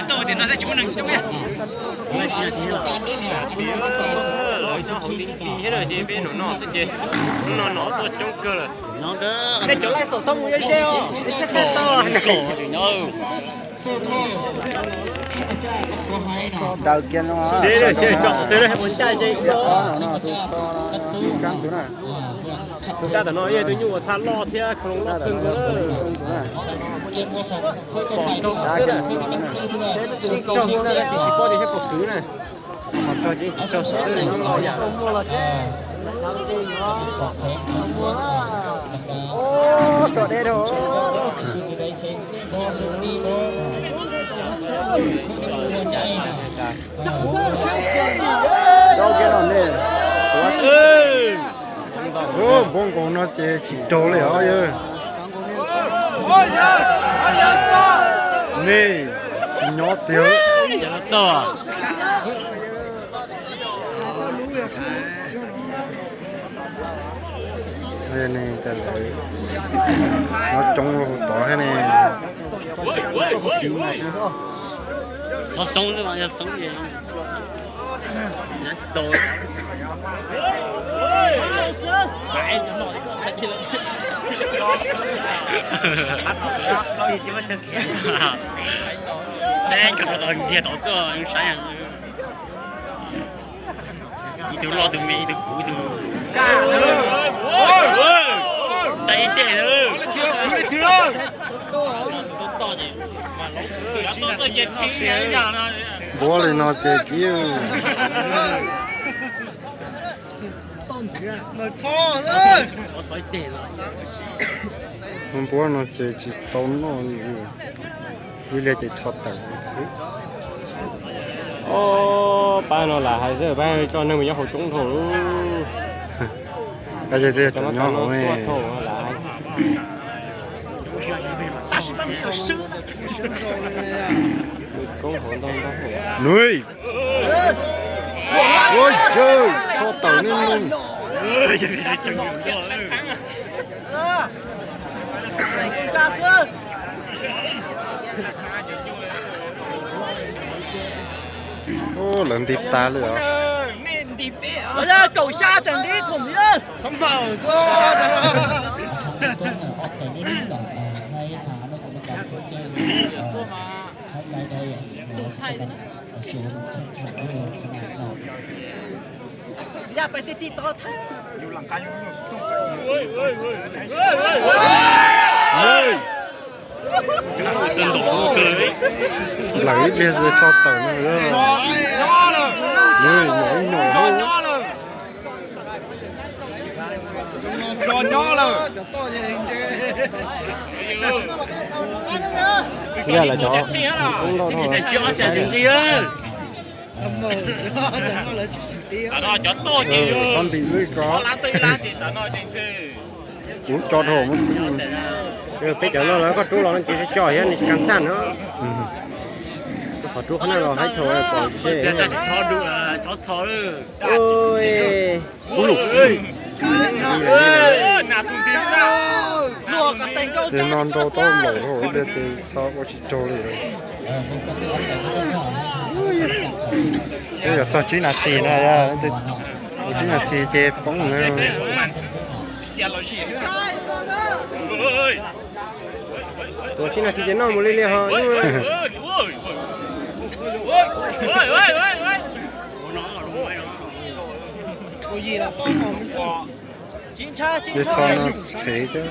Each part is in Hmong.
Tuaj tias no thiab tsis muaj neeg coob li. Thiab no ces peb nov noj xwb ces, no nov tuaj coob kawg lawm. Nej cov laij xaum thoob mus ze ze os, thiaj tau. Daws kiag no. Tus tsab tus no yog tus nyuj uas txha loj thiab khau loj kawg nkaus. Pom raug xwb na. Raug na, tsis pom tias yog pom kwv na. Pom raug ces raug xwb, nyob los yam. Tso deb dhau. Npua nkaus no ces tsis raug li os yawg. Nej tsis nyob tiag. Nyob coob lawm tod thiab ne. Txhob xoob xwb mas yog xoob ces nyob tsis tau. Teb cov no ntiag tau tuaj saib. Ib tug loj tus me, ib tug puv ib tug. Tag ib teg. Npua li no ces kiv. Npua no ces tsis tau noj li. Ib liag ces tsho tawm xwb. Ob pab no lam hais xwb, pab tso neeg mus nyob hauv coob dhau lawm. Cov no tuaj dhau lawm. Nws, ua yawg, tsho tawm nej neeg. Lawv nti tas li os. Kaum xya tseem nti khoom li. Lawv ib pliag tsho tawm no. Yog lawv cov ntau dhau. Txhob ntim wb ko. Kuv tso dhau. Peb cov no los koj rub los no ces tso thiab, nws tsis kas xaj no. Qhov rub qhov no los haib dhau pom seb. Ces no nrau tau npaum li ces txhob ua tsis raug li. Twb yuav txog tsib nas this no, tsib nas this ces poob na. Tus tsib nas this ces noj mus li li ho. Ces tsho no thev thiab.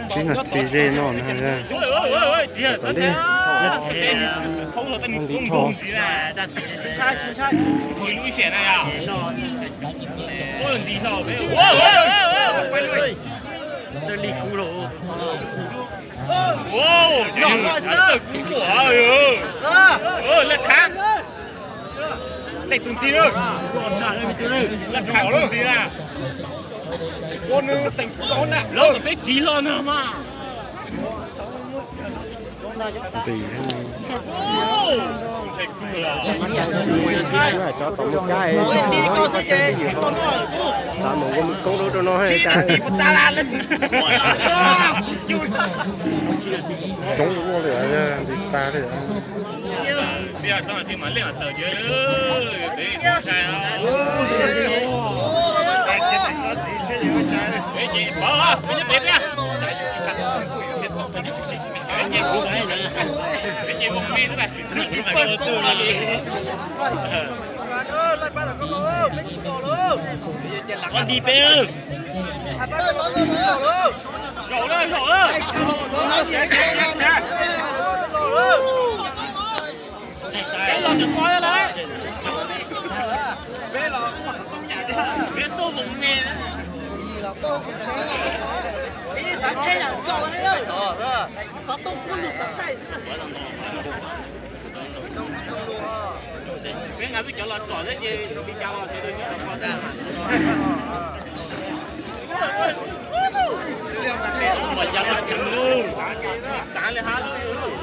Tsib nas this ze no na. Tom ntej. Lej tus nti lawm, lej khav tus nti na. Lawv peb kiv los no mas. Nti thiab. Cov tom mus cab, xav mus ua mus koob rau rau no cas. Coob ua li nti tag li. Ua nti peb. Zaum lawm, zaum lawm. Peb los cov pog lawm. Peb tuaj mus me. Xov tooj kuj lug xav thaij. Peb nqa peb cov los tsom thiab ces li cas los sawv daws nyob rau qhov ntag. Mas yog los tseem lug, txav li hab lug.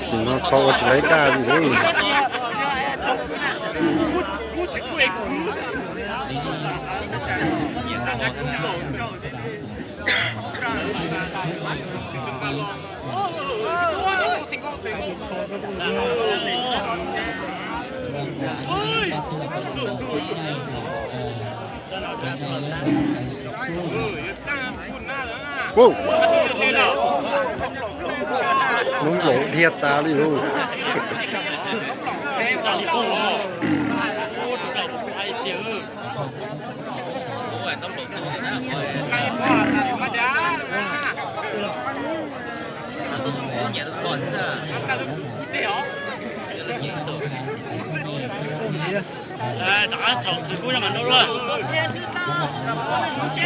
Tsis no txhob ua tsis laib daj li. Lub nkaus dhia tas li lauj. Rov qab txhaum kwv kub no mas nub luaj. Xya.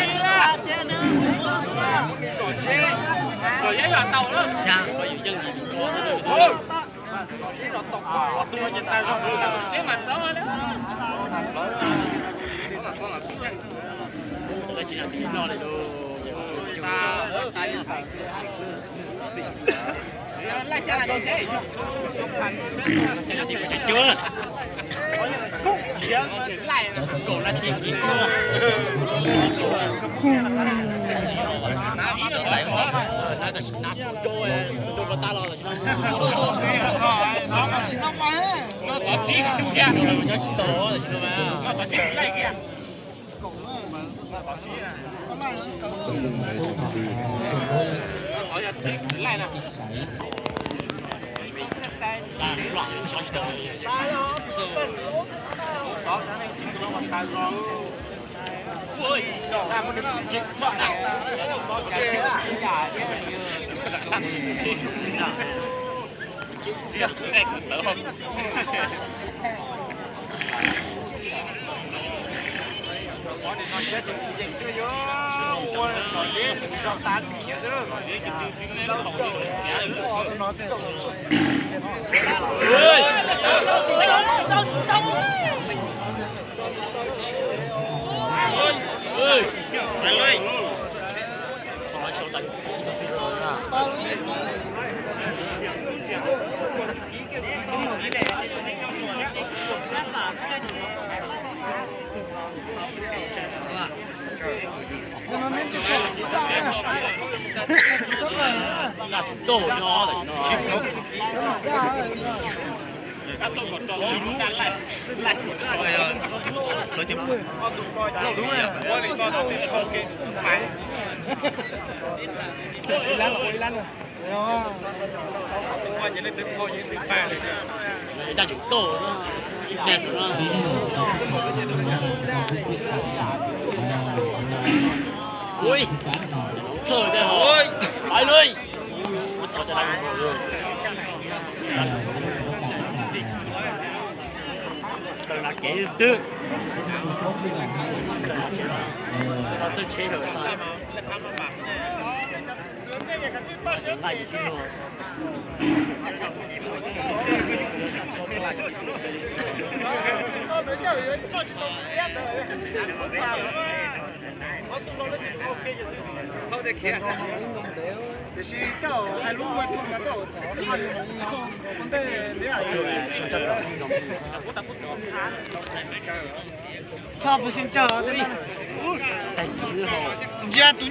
Ui, thơm thế hả? Ui, phải lui. Tao nói kế xứ. Sao tôi chế độ sao? Txhob pub sib ntsawg, ntsia tus nyuj